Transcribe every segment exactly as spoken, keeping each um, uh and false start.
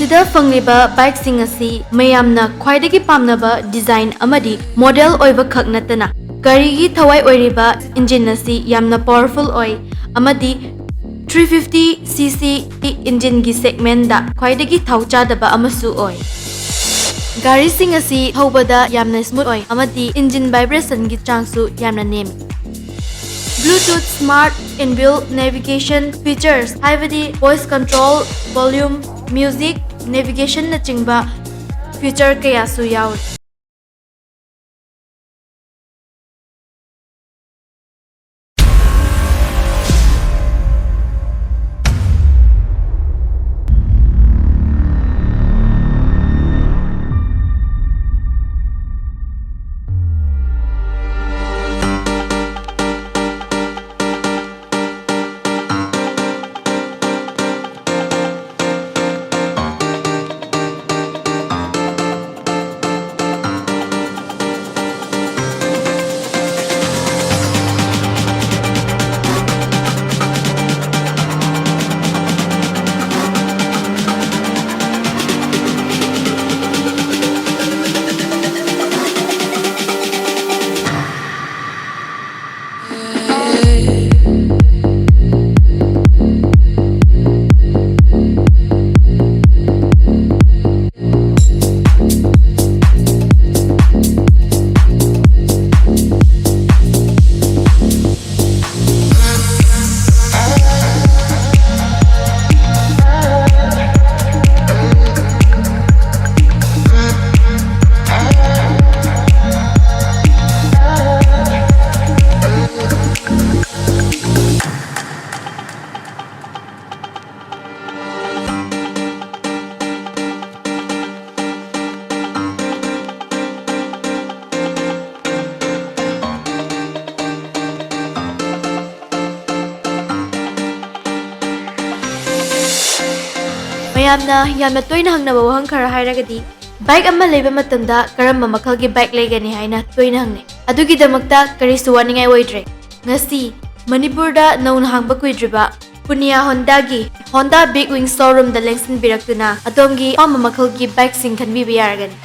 ꯁꯤꯗ ꯐꯪꯂꯤꯕ ꯕꯥꯏꯛꯁꯤꯡ ꯑꯁꯤ ꯃꯌꯥꯝꯅ ꯈ꯭ꯋꯥꯏꯗꯒꯤ ꯄꯥꯝꯅꯕ ꯗꯤꯖꯥꯏꯟ ꯑꯃꯗꯤ ꯃꯣꯗꯦꯜ ꯑꯣꯏꯕ ꯈꯛ ꯅꯠꯇꯅ, ꯒꯥꯔꯤꯒꯤ ꯊꯋꯥꯏ ꯑꯣꯏꯔꯤꯕ ꯏꯟꯖꯤꯟ ꯑꯁꯤ ꯌꯥꯝꯅ ꯄꯥꯋꯔꯐꯨꯜ ꯑꯣꯏ ꯑꯃꯗꯤ three fifty cc ꯏꯟꯖꯤꯟꯒꯤ ꯁꯦꯒꯃꯦꯟꯗ ꯈ꯭ꯋꯥꯏꯗꯒꯤ ꯊꯥꯎ ꯆꯥꯗꯕ ꯑꯃꯁꯨ ꯑꯣꯏ꯫ ꯒꯥꯔꯤꯁꯤꯡ ꯑꯁꯤ ꯊꯧꯕꯗ ꯌꯥꯝꯅ ꯁ꯭ꯃꯨꯠ ꯑꯣꯏ ꯑꯃꯗꯤ ꯏꯟꯖꯤꯟ ꯚꯥꯏꯕ꯭ꯔꯦꯁꯟꯒꯤ ꯆꯥꯡꯁꯨ ꯌꯥꯝꯅ ꯅꯦꯝꯃꯤ꯫ Bluetooth Smart Inbuilt Navigation Features, ꯍꯥꯏꯕꯗꯤ voice control, volume, music, navigation ꯅꯆꯤꯡꯕ ꯐꯤꯆꯔ ꯀꯌꯥꯁꯨ ꯌꯥꯎꯔꯤ꯫ ꯃꯌꯥꯝꯅ ꯌꯥꯝꯅ ꯇꯣꯏꯅ ꯍꯪꯅꯕ ꯋꯥꯍꯪ ꯈꯔ ꯍꯥꯏꯔꯒꯗꯤ, ꯕꯥꯏꯛ ꯑꯃ ꯂꯩꯕ ꯃꯇꯝꯗ ꯀꯔꯝꯕ ꯃꯈꯜꯒꯤ ꯕꯥꯏꯛ ꯂꯩꯒꯅꯤ ꯍꯥꯏꯅ ꯇꯣꯏꯅ ꯍꯪꯅꯩ꯫ ꯑꯗꯨꯒꯤꯗꯃꯛꯇ ꯀꯔꯤꯁꯨ ꯋꯥꯅꯤꯡꯉꯥꯏ ꯑꯣꯏꯗ꯭ꯔꯦ꯫ ꯉꯁꯤ ꯃꯅꯤꯄꯨꯔꯗ ꯅꯧꯅ ꯍꯥꯡꯕ ꯀꯨꯏꯗ꯭ꯔꯤꯕ ꯄꯨꯅꯤꯌꯥ ꯍꯣꯟꯗꯥꯒꯤ Honda Big Wing Showroomꯗ ꯂꯦꯡꯁꯤꯟꯕꯤꯔꯛꯇꯨꯅ ꯑꯗꯣꯝꯒꯤ ꯑꯄꯥꯝꯕ ꯃꯈꯜꯒꯤ bikeꯁꯤꯡ ꯈꯟꯕꯤꯕ ꯌꯥꯔꯒꯅꯤ꯫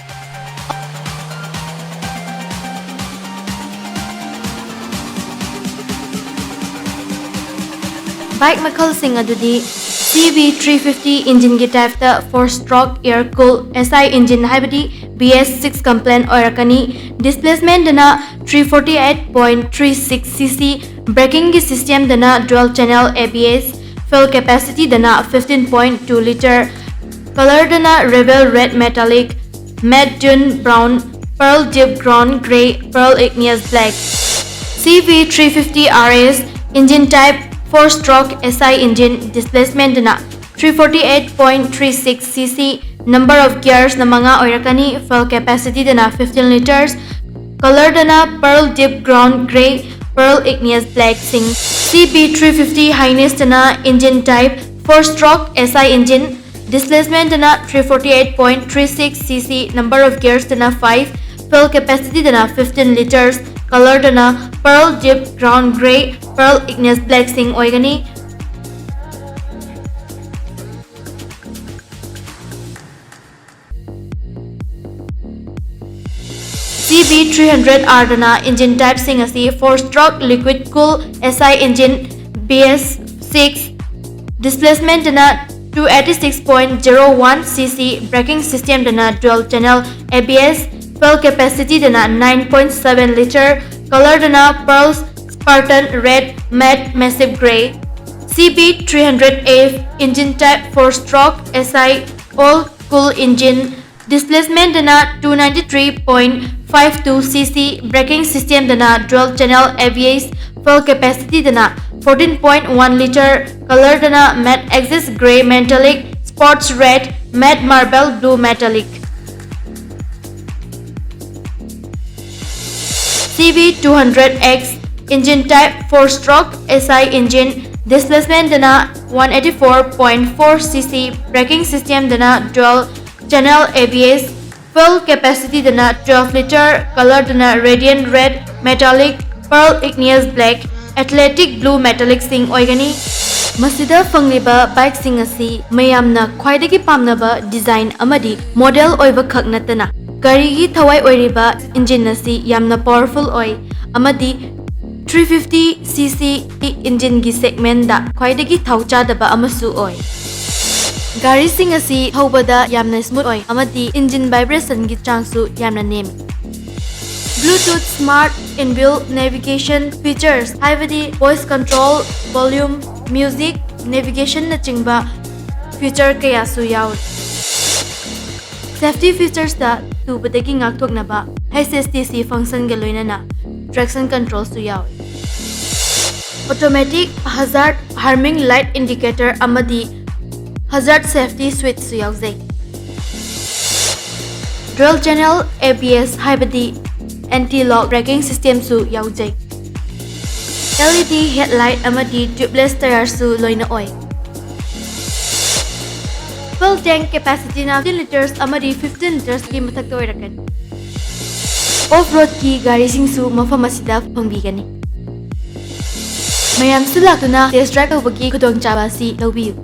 Bike ꯃꯈꯜꯁꯤꯡ ꯑꯗꯨꯗꯤ C B three fifty engineꯒꯤ typeꯇ four stroke air cool S I engine ꯍꯥꯏꯕꯗꯤ B S six compliant ꯑꯣꯏꯔꯛꯀꯅꯤ꯫ Displacementꯗꯅ three forty eight point three six C C, braking systemꯗꯅ dual channel A B S, fuel capacityꯗꯅ fifteen point two litre, colorꯗꯅ Rebel Red Metallic, Matte Dune Brown, Pearl Deep Ground Grey, Pearl Igneous Black. C B three fifty R S engine type four stroke S I engine, displacementꯗꯅ three forty eight point three six C C, number of gearsꯅ ꯃꯉꯥ ꯑꯣꯏꯔꯛꯀꯅꯤ, fuel capacityꯗꯅ fifteen litres, colorꯗꯅ Pearl Deep Ground Grey, Pearl Igneous Blackꯁꯤꯡ꯫ C B three fifty Highnessꯇꯅ engine type four stroke S I engine, displacementꯗꯅ three forty eight point three six C C, number of gearsꯗꯅ five, fuel capacityꯗꯅ fifteen litres, colorꯗꯅ Pearl Deep Ground Grey, Pearl Igneous Blackꯁꯤꯡ ꯑꯣꯏꯒꯅꯤ꯫ C B three hundred Rꯗꯅ engine typeꯁꯤꯡ ꯑꯁꯤ four stroke liquid cool S I engine, B S six, displacementꯗꯅ two eighty six point zero one C C, braking systemꯗꯅ dual channel A B S, fuel capacityꯗꯅ nine point seven litre, colorꯗꯅ Pearl Spartan Red, Matte Massive Grey. C B three hundred F engine type four stroke S I all cool engine, displacementꯗꯅ two ninety three point five two C C, braking systemꯗꯅ dual channel A B S, fuel capacityꯗꯅ fourteen point one litre, colorꯗꯅ Matte Axis Grey Metallic, Sports Red, Matte Marble Blue Metallic. C B two hundred X engine type four stroke S I engine, displacementꯗꯅ one eighty four point four C C, braking systemꯗꯅ dual channel A B S, fuel capacityꯗꯅ twelve litre, colorꯗꯅ Radiant Red Metallic, Pearl Igneous Black, Athletic Blue Metallicꯁꯤꯡ ꯑꯣꯏꯒꯅꯤ꯫ ꯃꯁꯤꯗ ꯐꯪꯂꯤꯕ ꯕꯥꯏꯛꯁꯤꯡ ꯑꯁꯤ ꯃꯌꯥꯝꯅ ꯈ꯭ꯋꯥꯏꯗꯒꯤ ꯄꯥꯝꯅꯕ design ꯑꯃꯗꯤ model ꯑꯣꯏꯕ ꯈꯛ ꯅꯠꯇꯅ, ꯒꯥꯔꯤꯒꯤ ꯊꯋꯥꯏ ꯑꯣꯏꯔꯤꯕ ꯏꯟꯖꯤꯟ ꯑꯁꯤ ꯌꯥꯝꯅ ꯄꯥꯋꯔꯐꯨꯜ ꯑꯣꯏ ꯑꯃꯗꯤ three fifty cc ꯏꯟꯖꯤꯟꯒꯤ ꯁꯦꯒꯃꯦꯟꯗ ꯈ꯭ꯋꯥꯏꯗꯒꯤ ꯊꯥꯎ ꯆꯥꯗꯕ ꯑꯃꯁꯨ ꯑꯣꯏ꯫ ꯒꯥꯔꯤꯁꯤꯡ ꯑꯁꯤ ꯊꯧꯕꯗ ꯌꯥꯝꯅ ꯁ꯭ꯃꯨꯠ ꯑꯣꯏ ꯑꯃꯗꯤ ꯏꯟꯖꯤꯟ ꯚꯥꯏꯕ꯭ꯔꯦꯁꯟꯒꯤ ꯆꯥꯡꯁꯨ ꯌꯥꯝꯅ ꯅꯦꯝꯃꯤ꯫ Bluetooth Smart Inbuilt Navigation Features, ꯍꯥꯏꯕꯗꯤ voice control, volume, music, navigation ꯅꯆꯤꯡꯕ feature ꯀꯌꯥꯁꯨ ꯌꯥꯎꯔꯤ꯫ Safety features ꯇ ꯇꯨꯕꯗꯒꯤ ꯉꯥꯛꯊꯣꯛꯅꯕ H S T C function ꯒ ꯂꯣꯏꯅꯅ traction control ꯁꯨ ꯌꯥꯎꯔꯤ꯫ Automatic hazard harming light indicator ꯑꯃꯗꯤ hazard safety switch ꯁꯨ ꯌꯥꯎꯖꯩ꯫ Dual channel A B S, ꯍꯥꯏꯕꯗꯤ anti lock braking system ꯁꯨ ꯌꯥꯎꯖꯩ꯫ L E D headlight ꯑꯃꯗꯤ tubeless tyre ꯁꯨ ꯂꯣꯏꯅ ꯑꯣꯏ꯫ Fuel tank capacity ꯅ fifteen litres ꯑꯃꯗꯤ fifteen litres ꯀꯤ ꯃꯊꯛꯇ ꯑꯣꯏꯔꯛꯀꯅꯤ꯫ Off road ꯀꯤ ꯒꯥꯔꯤꯁꯤꯡꯁꯨ ꯃꯐꯝ ꯑꯁꯤꯗ ꯐꯪꯕꯤꯒꯅꯤ꯫ ꯃꯌꯥꯝꯁꯨ ꯂꯥꯛꯇꯨꯅ test drive ꯇꯧꯕꯒꯤ ꯈꯨꯗꯣꯡꯆꯥꯕ ꯑꯁꯤ ꯂꯧꯕꯤꯌꯨ꯫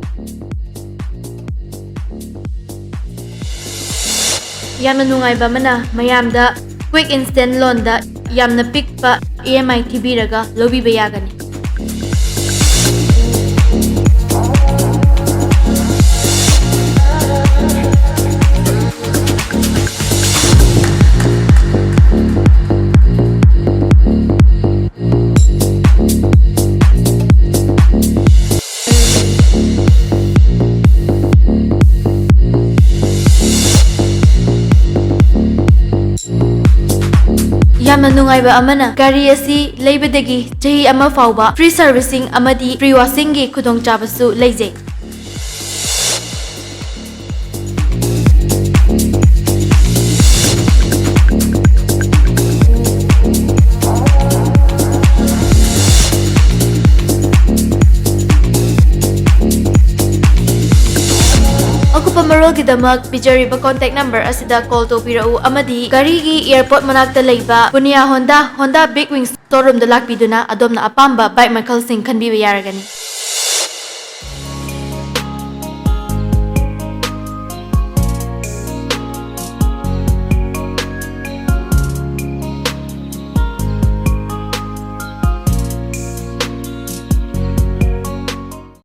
ꯌꯥꯝꯅ ꯅꯨꯡꯉꯥꯏꯕ ꯑꯃꯅ, ꯃꯌꯥꯝꯗ quick instant loan ꯗ ꯌꯥꯝꯅ ꯄꯤꯛꯄ E M I ꯊꯤꯕꯤꯔꯒ ꯂꯧꯕꯤꯕ ꯌꯥꯒꯅꯤ꯫ ꯌꯥꯝꯅ ꯅꯨꯡꯉꯥꯏꯕ ꯑꯃꯅ, ꯒꯥꯔꯤ ꯑꯁꯤ ꯂꯩꯕꯗꯒꯤ ꯆꯍꯤ ꯑꯃ ꯐꯥꯎꯕ free servicing ꯑꯃꯗꯤ free washing ꯒꯤ ꯈꯨꯗꯣꯡꯆꯥꯕꯁꯨ ꯂꯩꯖꯩ꯫ ꯑꯀꯨꯞꯄ ꯃꯔꯣꯜꯒꯤꯗꯃꯛ ꯄꯤꯖꯔꯤꯕ contact number ꯑꯁꯤꯗ call ꯇꯧꯕꯤꯔꯛꯎ ꯑꯃꯗꯤ ꯘꯔꯤꯒꯤ airport ꯃꯅꯥꯛꯇ ꯂꯩꯕ Puniya Honda, Honda Big Wings showroom ꯗ ꯂꯥꯛꯄꯤꯗꯨꯅ ꯑꯗꯣꯝꯅ ꯑꯄꯥꯝꯕ bike ꯃꯈꯜꯁꯤꯡ ꯈꯟꯕꯤꯕ ꯌꯥꯔꯒꯅꯤ꯫